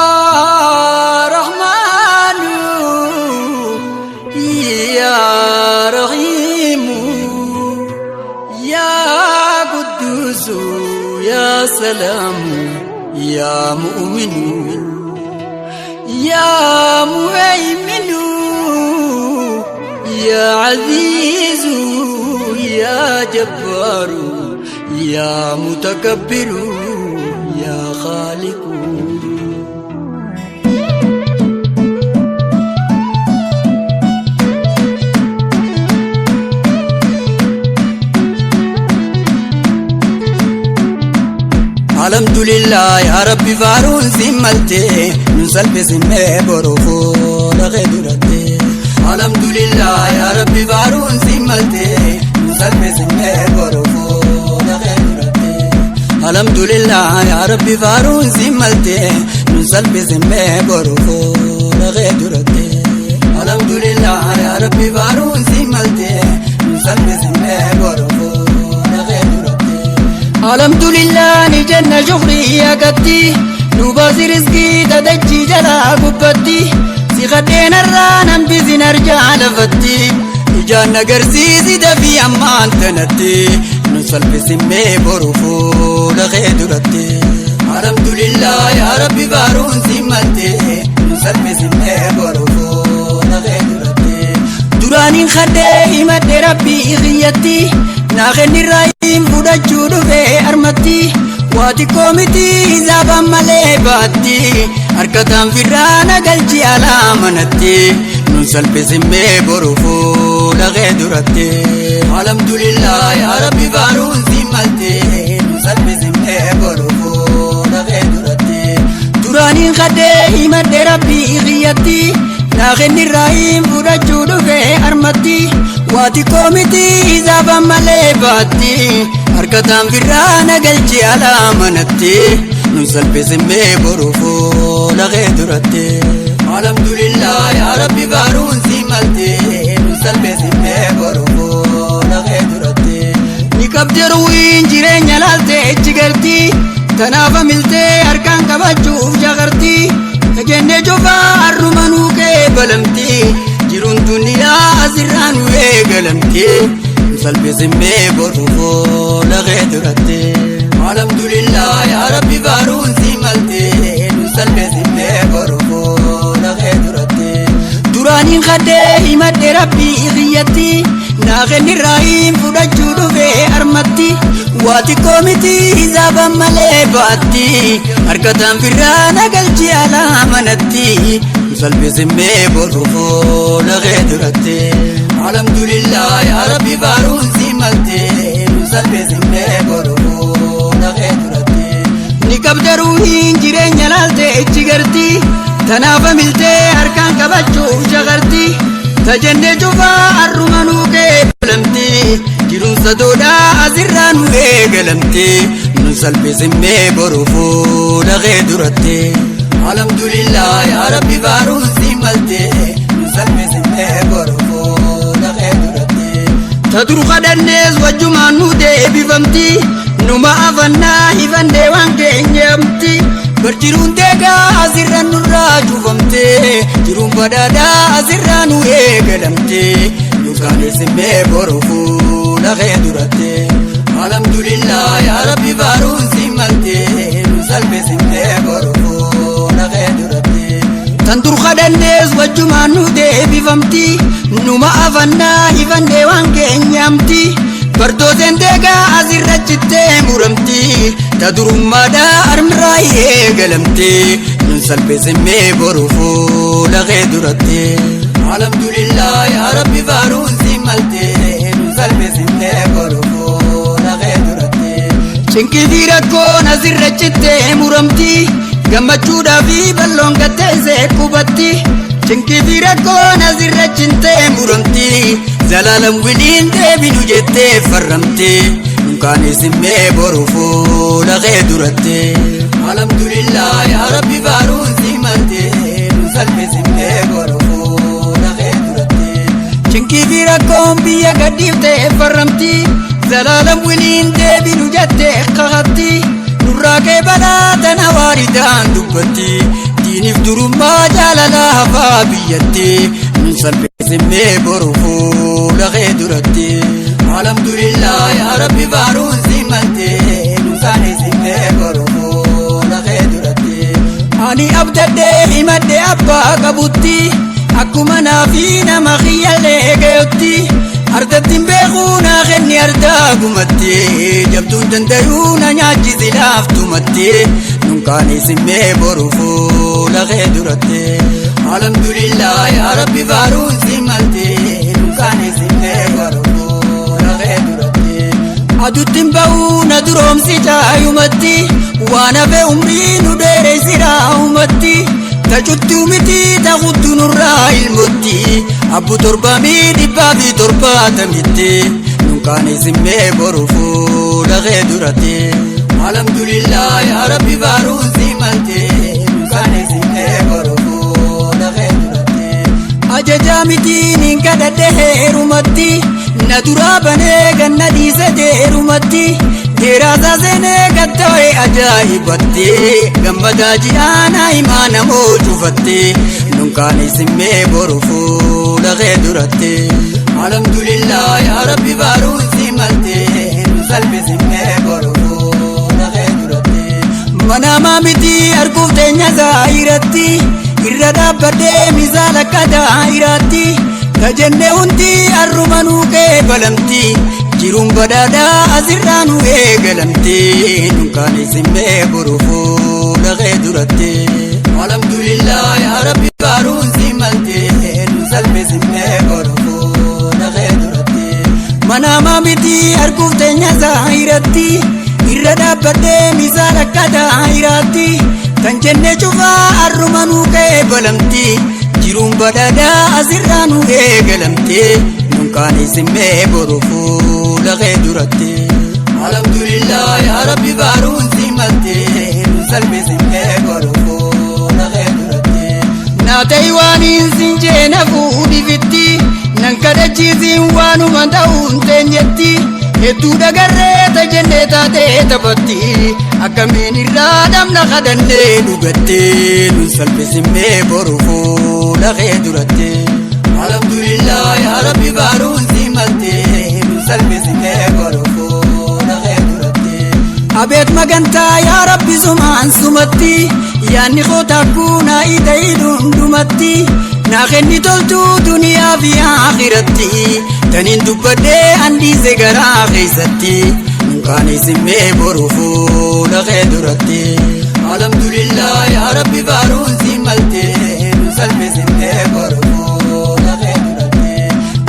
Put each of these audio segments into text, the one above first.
Yaa Rahmaanu Yaa Rahiimu Yaa Qudduusu Yaa Salaamu Yaa Mu'minu Yaa Muhayminu Yaa Aziizu Yaa Jabbaaru Yaa Mutakabbiru Yaa Khaaliqu. Alhamdulillah yaa Rabbi faaruun si malte nun salphisimee boru fuula kee duratte. Alhamdulillah yaa Rabbi faaruun si malte nun salphisimee boru fuula kee duratte. Alhamdulillah yaa Rabbi faaruun si malte nun salphisimee boru fuula kee duratte. Alhamdulillah yaa Rabbi faaruun si malte nun salphisimee boru fuula kee duratte. Alhamdulillah ni jenna shukrii akatti nu baasi rizqii dadachii jalaa gubbatti si kadheenarraa nambisin arjaa lafatti ijaan agarsiisi dafii ammaan tanatti nu salphisimee boru fuula kee duratti. Alhamdulillah yaa Rabbi faaruun si malte nu salphisimee boru fuula kee duratti. Duraaniin kadhee himadhe Rabbii kiyyatti naa kennirraa hin fudhachuu dhufe armatti waa xiqqoo miti hisaabaan malee baatti harkataan firraa na galchi alaa manatti nun salphisimee boru fuula kee duratti. Alhamdulillah yaa Rabbi faaruun si malte nun salphisimee boru fuula kee duratti. Duraaniin kadhee himadhe Rabbii kiyyatti naa kennirraa hin fudhachuu dhufe armatti waa xiqqoo miti hisaabaan malee baatti harkataan firraa na galchi alaa manatti nun salphisimee boru fuula kee duratti. Alhamdulillah yaa Rabbi faaruun si malte nun salphisimee boru fuula kee duratti. Ni qabde ruwiin jireenya laaltee ichi galti tanaaf amiltee harkaan qabachuuf jagarti jennee cufaa harruma nuu qeebalamti jiruun duniyaa asirraa nu eegalamti nu salphisimee boru fuula kee duratti. Alhamdulillah yaa Rabbi faaruun si malte nu salphisimee boru fuula kee duratti. Duraaniin kadhee himadhe Rabbii kiyyatti naa kennirraa hin fudhachuu dhufe armatti waa xiqqoo miti hisaabaan malee baatti harkataan firraa na galchi alaa manatti nu salphisimee boru fuula kee duratti. Alhamdulillah yaa Rabbi faaruun si malte nu salphisimee boru fuula kee duratti. Ni qabda ruuhiin jireenya laaltee ichi garti tanaaf amiltee harkaan qabachuuf jagarti tajennee cufaa harruma nuu qeebalamti jiruun sadoodhaa asirraa nu eegalamti nun salphisimee boru fuula kee duratti. Alhamdulillah yaa Rabbi faaruun si malte nun salphisimee boru fuula kee duratti. Ta dur kadhannees wajjumaan nu deebifamti numa afannaa hifannee waan keenyamti. Barjiruun deegaa asirra nurraa cufamte jiruun badhaadhaa asirraa nu eegalamte nu qaaneessimee boru fuula kee duratti. Alhamdulillah yaa Rabbi faaruun si malte nu salphisimee boru fuula kee duratti. Tan dur kadhannees wajjumaan nu deebifamti numa afannaa hifannee waan keenyamti. Bardooteen deegaa asirra cittee muramti ta durummaadhaa armirraa eegalamti nun salphisimee boru fuula kee duratti. Alhamdulillah yaa Rabbi faaruun si malte nun salphisimee boru fuula kee duratti. Cinqii fi rakkoon asirra cittee muramti gammachuudhaa fi bal'oon gatteessee qubatti. Cinqii fi rakkoon asirra cittee muramti zalaalam wiliin deebinu jettee farramti nun qaaneessimee boru fuula kee duratti. Alhamdulillah yaa Rabbi faaruun si malte nun salphisimee boru fuula kee duratti. Cinqii fi rakkoon biyya gadhiiftee farramti zalaalam wiliin deebinu jettee kakatti nurraa kee. qeebalaa tana waaridaan dubbatti diiniif durummaa jaalalaa hafaa biyyatti nun salphisimmee boru fuula kee duratti. Alhamdulillah yaa Rabbi faaruun si malte nun saaneessimmee boru fuula kee duratti. Ani abdadhee himadhee abbaa qabutti akkuma naafi nama kiyyallee gayutti ardattiin beekuu naa kenni ardaa gumatti jabduun dandayuu na nyaachisi laaftumatti nun kaaneessimmee boru fuula kee duratti. Alhamdulillah yaa Rabbi faaruun si malte nun kaaneessimmee boru fuula kee duratti. Aduttiin ba'uu na duroomsi caayumatti waan hafe umrii nu dheeressi raahumatti tacuttuu miti ta'uttu nurraa ilmotti abbu 770tti nun kaaneessimmee boru fuula kee duratti. Alhamdulillah yaa Rabbi faaruun si malte nun kaaneessimmee boru fuula kee duratti. Ajajaa mitiin hin kadhadhe heerumatti na duraa banee ganna dhiise deerumatti dheeraasaa seenee gatta'e ajaa'ibatti gammadaa ji'aanaa himaa namoo cufatti nun kaaneessimmee boru fuula kee duratti. Alhamdulillah yaa Rabbi faaruun si malte nun salphisimmee boru fuula kee duratti. Manamaa miti arguuf teenya zaayiratti irra dhaabbadhee misaala akka daayiraatti tajenne hundi arrumanuu qeebalamti jiruun badhaadhaa asirraa nu eegalamti nun kaaneessimmee boru fuula kee duratti. Alhamdulillah yaa Rabbi faaruun si malte nun salphisimmee boru fuula kee duratti. Manamaa miti arguuf teenya zaayiratti irra dhaabbadhee misaala akka daayiraatti tan jenne cufaa arrumanuu qeebalamti jiruun badhaadhaa asirraa nu eegalamti nun kaaneessimmee boru fuula kee duratti. Alhamdulillah yaa Rabbi faaruun si malte nun salphisimmee boru fuula kee duratti. Naa ta'ii waan hin sinjee na fuudhifitti nan kadhachiisiin waanuma ta'uun teenyetti hedduu dhagarree tajennee taatee taphatti akkamiin irraa dhabna kadhannee dhugatte nun salphisimmee boru fuula kee duratti. Alhamdulillah yaa Rabbi faaruun si malte nun salphisimmee boru fuula kee duratti. Abeet magantaa yaa Rabbi sumaan sumatti yaanni koo taakkuu naa ita'ii dhundhumatti naa kenni toltuu duniyaa fi akhiratti taniin dubbadhee andiise garaa keessatti nun kaaneessimmee boru fuula kee duratti. Alhamdulillah yaa Rabbi faaruun si malte nun salphisimmee boru fuula kee duratti.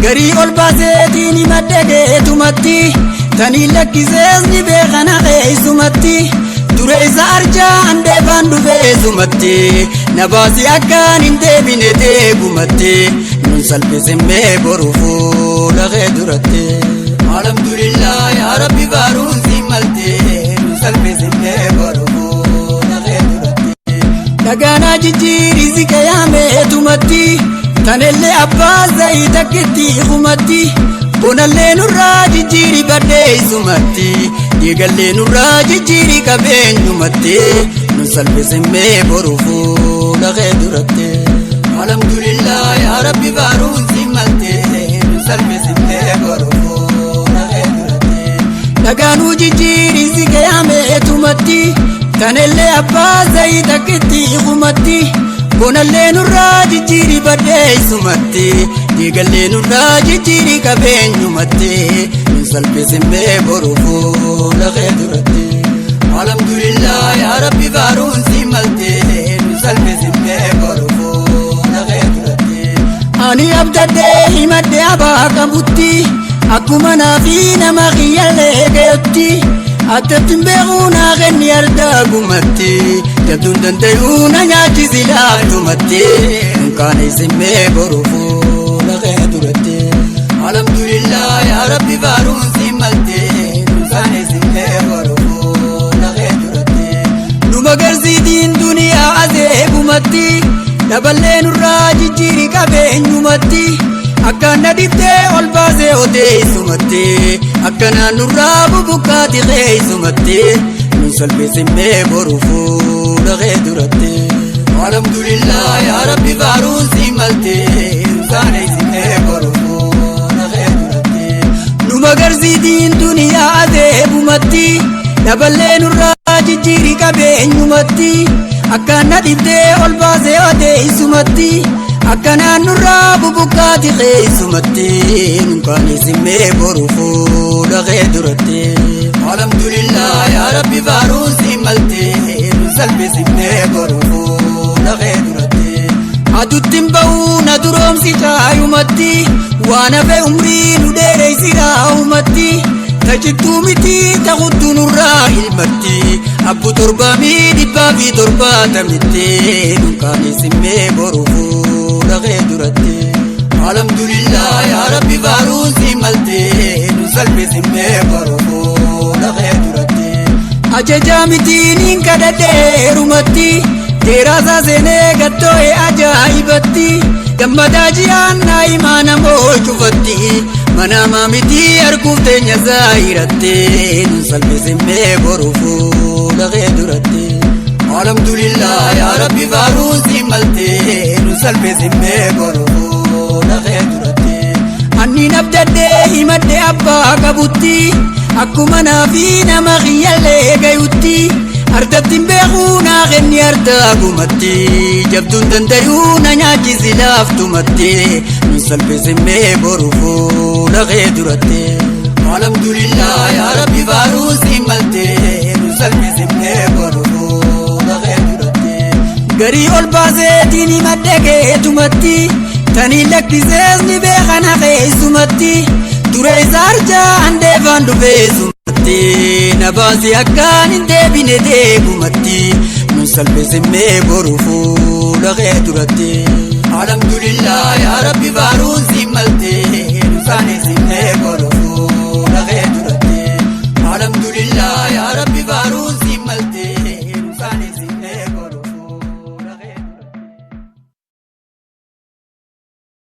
Garii ol baaseetiin himadhe geetumatti taniin lakkisees ni beekana keessumatti dure isa arjaa andeefaan dhufeessumatti na baasi akkaan hin deebine deegumatti nun salphisimmee boru fuula kee duratti. Alhamdulillah yaa Rabbi faaruun si malte nun salphisimmee boru fuula kee duratti. Dhagaanaa jijjiiri si qiyaameetumatti tanellee abbaa zayii takkitti kumatti bonallee nurraa jijjiiri badheessumatti diigallee nurraa jijjiiri qabeenyumatti nun salphisimmee boru fuula kee duratti. Alhamdulillah yaa Rabbi faaruun si malte nun salphisimmee boru fuula kee duratti. Dhagaanuu jijjiiri si qiyaameetumatti tanellee abbaa zayii takkitti kumatti bonallee nurraa jijjiiri badheessumatti diigallee nurraa jijjiiri qabeenyumatti nun salphisimmee boru fuula kee duratti. Alhamdulillah yaa Rabbi faaruun si malte nun salphisimmee boru fuula kee duratti. Ani abdadhee himadhee abaa qabutti akkuma naafi nama kiyyallee gayutti addatti hin beekuu naa kenni ardaa gumatti jabduun dandayuu na nyaachisi laaftumatti nun kaaneessimmee boru fuula kee duratti. Alhamdulillah yaa Rabbi faaruun si malte nun kaaneessimmee boru fuula kee duratti. Nu magarsiitiin duniyaa azeebumatti daballee nurraa jijjiiri qabeenyumatti akkaan na dhiftee ol baasee odeessumatti akkanaan nurraa bubuqqaati keessumatti. Nun salphisimee boru fuula kee duratti. Alhamdulillah yaa Rabbi faaruun si maltee nun saaneessinee boru fuula kee duratti. Nu magarsiitiin duniyaa adeemumatti daballee nurraa jijjiiri qabeenyumatti akkaan na dhibdee ol baasee odeessumatti akkanaan nurraa bubuqqaati keessumatti nun kaanisimee boru fuula kee duratti. Alhamdulillah yaa Rabbi faaruun si maltee nun salphisimee boru fuula kee duratti. Aduttiin ba'uu na duroomsi caayumatti waan hafe umrii nu dheereysi raahumatti tajittuu miti ta'uttu nurraa ilmatti abbu torbamii dhibbaa fi torbaatamitti nun kaanisimee boru fuula kee duratti. Alhamdulillah yaa Rabbi faaruun si maltee nun salphisimee boru fuula kee duratti. Ajajaa mitiin hin kadhadheerumatti Teeraasaa seenee gattoo'e ajaa'ibatti gammadaa ji'aan naa'imaa namoo cufatti mana maamitii arguuf teenya zaayiratti nun salphisimee boru fuula kee duratti. Alhamdulillah yaa Rabbi faaruun si maltee nun salphisimee boru fuula kee duratti. Anni nabdadhee himadhee abbaa qabutti akkuma naafi nama kiyyallee gayutti. Ardattiin beekuu naa kenni ardaa gumatti jabduun dandayuu na nyaachisi laaftumatti nun salphisimee boru fuula kee duratti. Alhamdulillah yaa Rabbi faaruun si maltee nun salphisimee boru fuula kee duratti. Garii ol baaseetiin himadhe keetumatti tanii lakkisees ni beekana keessumatti dura isa arjaa handeefaan dhufeessumatti. Na baasi akkaan hin deebine deebumatti nun salphisimee boru fuula kee duratti. Alhamdulillah yaa Rabbi faaruun si maltee